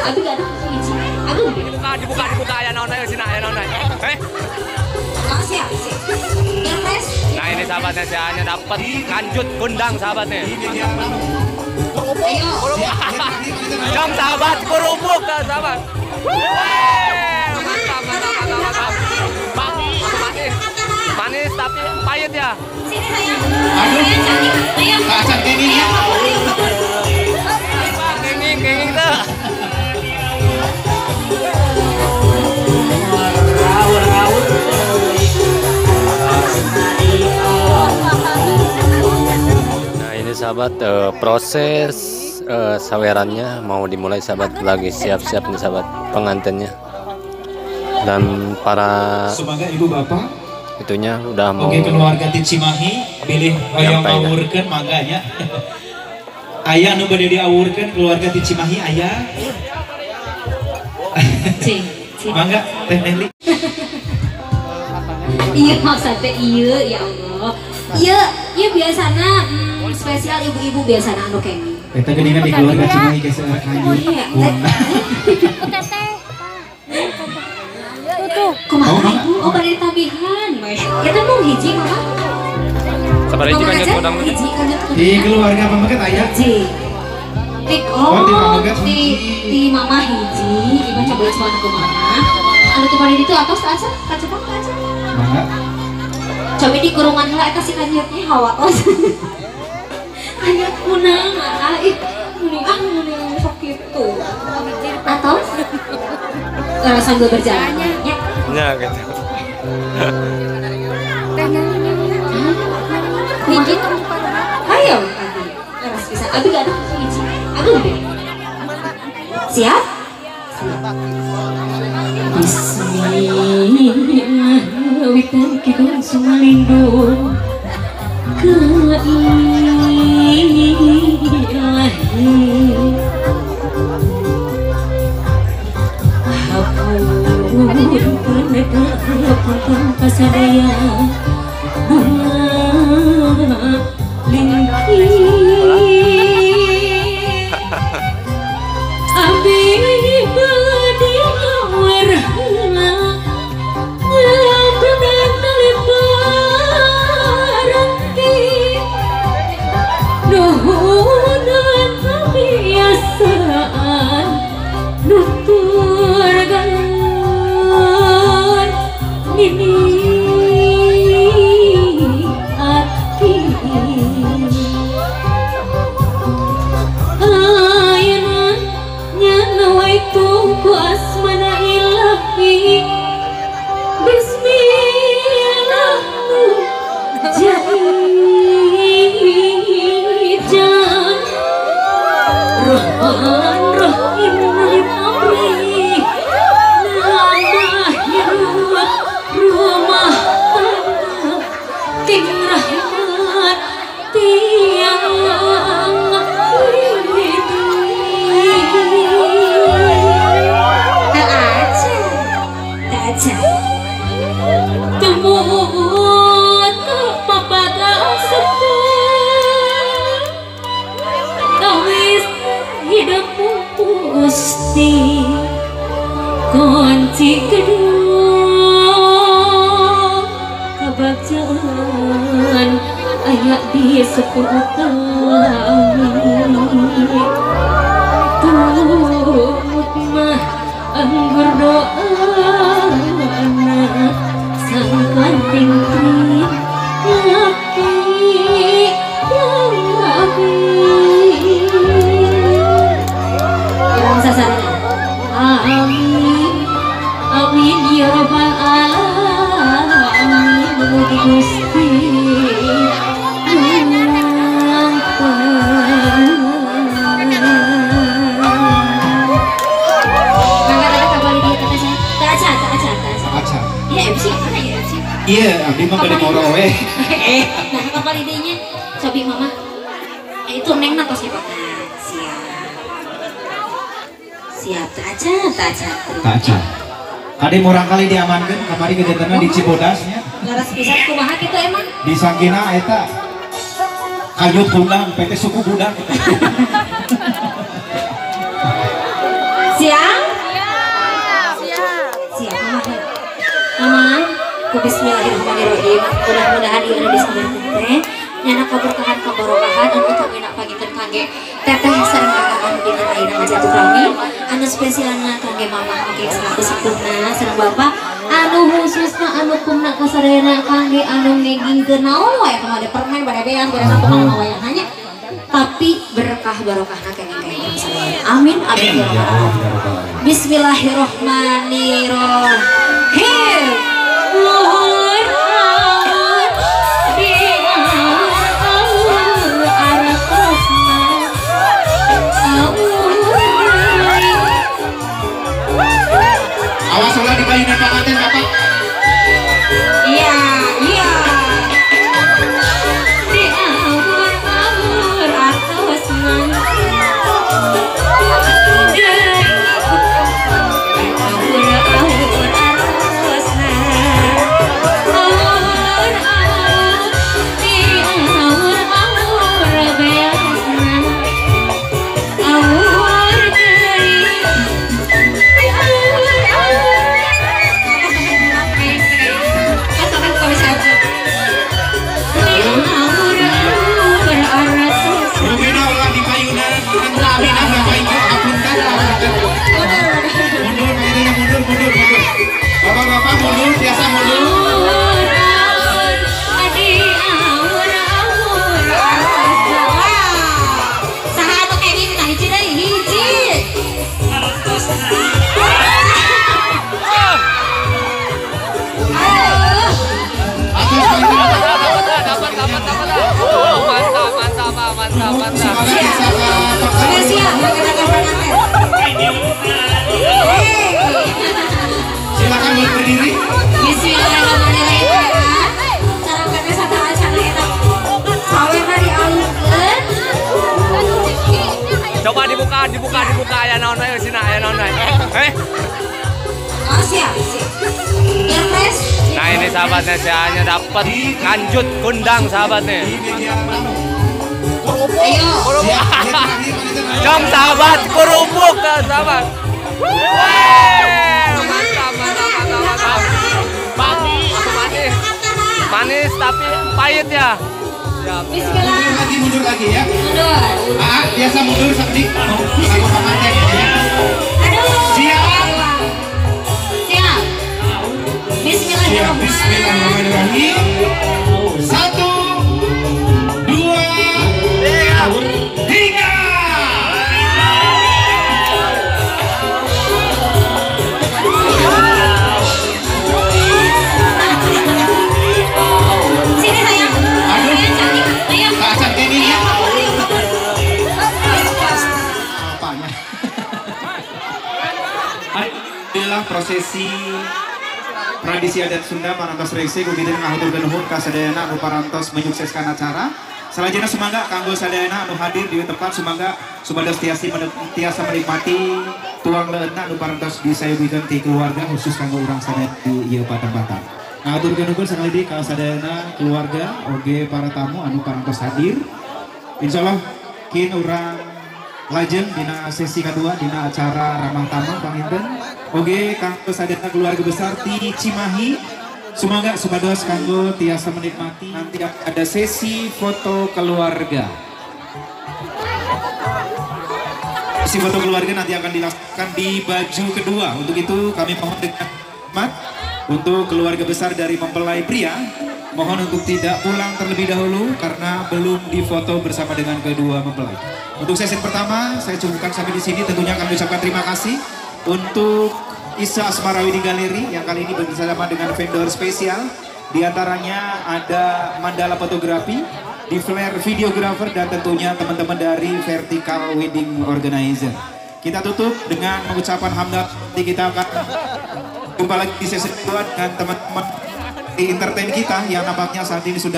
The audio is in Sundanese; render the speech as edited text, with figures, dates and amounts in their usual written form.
biasa. Abi gak ada hiji. Aduh. Dibuka ya naon aya sina aya naon. Eh. Oh, siap, siap. Nah ini sahabatnya si Anya dapat kanjut kundang sahabatnya. Kerupuk. Jom sahabat kerupuk dah sahabat. Mantap, mantap, mantap, mantap. Manis, manis tapi pahit ya. Sini sayang. Ayo cantik. Ayo. Kenging, kenging tuh. Nah ini sahabat proses sawerannya mau dimulai sahabat, lagi siap-siap nih sahabat pengantinnya dan para semoga ibu bapak itunya udah mau. Oke keluarga ti Cimahi bilih hoyong ngawurkeun mangga nya. Aya nu bade diawurkeun keluarga ti Cimahi aya. Mangga Teh Nelly. Iya maksudnya iya ya Allah. Iya, iya biasana spesial ibu-ibu biasana anu kenging. Eta geuningan di keluarga Cimahi geus kanjut. Teteh. Tuh, kumaha ibu? Oh bade tabihan. Eta mau hiji mama. Sabar hiji kanjut kundang. Hiji kanjut kundang. Di keluarga pameget aya. Hiji. Oh, di mama hiji, ibu coba coba kumaha. Anu teu bade ditu atos aja, kacepang aja. Mangga. Coba di kurungan heula eta si kanjutnya hawa tos. Kanjut kunang, ah ih, mending ah mending sok kitu. Atos? Sambil berjalan ya. Ya gitu. Hiji. Ayo, leres pisan. Abi gak ada hiji. Aduh. Siap? Bismillah witan kidung sumalindung ke ilahi hapunten hapunten kasadaya bunga lingkih abi bade ngawer heula ngampunan taliparanti nuhunan kebiasaan nutur galon nini ati ayeuna nyana waitu ku asmana ilahi bismillah jahijan Rahman Rahim Malik Amri nambah hirup rumah tangga ting rahmat tiang itu. Tak aja temut papada sepuh tawis hidupmu Gusti kunci kedua kebagjaan aya di sepuh utami tumut mah anggur doa anak sangkan tinggi laki laki yang sasaran amin amin ya rabbal alamin mugi Gusti Iya, abdi mah bade moro we. Nah, kapan idenya? Cobi mama. Itu neng na tos dipakai. Siap. Siap, tak aja, tak aja. Tak aja. Kade murang kali diamankeun kamari kegiatanna di Cibodas nya. Laras pisan kumaha kitu emang? Di Sangkina eta kayut kundang, PT suku gudang. Siap. Siap? Siap. Siap. Mama. Mama, ku bismillahirrahmanirrahim. Mudah-mudahan ieu anu disampaikan teh nyana kaberkahan kabarokahan anu utamina pangiten kangge teteh sareng kakak anu dinten ayeuna ngajatuh anu spesialna kangge mama oge selaku sepuhna sareng bapak anu khususna anu kumna kasadayana kangge anu ngegingkeun naon wae kumaha permen bade beas bade sakumaha mah wayahna tapi berkah barokahna kenging kenging sadayana. Amin amin ya rabbal alamin. Bismillahirrahmanirrahim. Nuhun awas ulah di payunan panganten Bapak. Iya, iya. Di awur-awur artosna. Awur-awur artosna. Awur-awur di awur-awur beasna. Awur deui. Rugina ulah di payunan Aminah Bapak Ibu apunten mundur mundur mundur mundur mundur Bapak-bapak mundur biasa mundur. Mantap, mantap. Siap, silakan berdiri. Bismillahirrahmanirrahim. Cara kata satu acara eta. Sawerna dialungkeun. Coba dibuka, dibuka, dibuka aya naon we sina, aya naon we. Eh. Oh, siap, siap. Earpress. Nah, ini sahabatnya saya dapat kanjut kundang sahabatnya. Ayo. Kerupuk. Jom sahabat, kerupuk sahabat. Wih, mantap, mantap, mantap, mantap. Manis, manis tapi pahit ya. Siap. Bismillah. Mundur lagi ya. Mundur. Ah, biasa mundur seperti sama pengantin ya. Aduh. Siap. Siap. Bismillahirrahmanirrahim. Bismillahirrahmanirrahim. 1, 2, 3. Sini sayang. Sayang cantik. Ayo. Kak ini ya. Apanya? Adalah prosesi tradisi adat Sunda parantos rese kumitin ngahaturkeun nuhun ka sadayana anu parantos menyukseskan acara. Salajengna sumangga kanggo sadayana anu hadir di tempat sumangga supados tiasa menikmati tuang leueutna anu parantos disayogikeun ti keluarga khusus kanggo urang sadaya di ieu patempatan. Ngahaturkeun nuhun sakali deui ka sadayana keluarga oge para tamu anu parantos hadir. Insyaallah kin urang lajeng dina sesi kedua dina acara ramah tamah panginten. Oge kanggo sadayana keluarga besar ti Cimahi sumangga supados kanggo tiasa menikmati nanti ada sesi foto keluarga. Sesi foto keluarga nanti akan dilakukan di baju kedua. Untuk itu kami mohon dengan hormat untuk keluarga besar dari mempelai pria mohon untuk tidak pulang terlebih dahulu karena belum difoto bersama dengan kedua mempelai. Untuk sesi pertama saya cukupkan sampai di sini. Tentunya kami ucapkan terima kasih untuk Isa Asmara Wedding Gallery yang kali ini bekerjasama dengan vendor spesial. Di antaranya ada Mandala Fotografi, di Flare Videographer, dan tentunya teman-teman dari Vertical Wedding Organizer. Kita tutup dengan mengucapkan hamdalah. Kita akan jumpa lagi di sesi 2 dengan teman-teman di entertain kita yang nampaknya saat ini sudah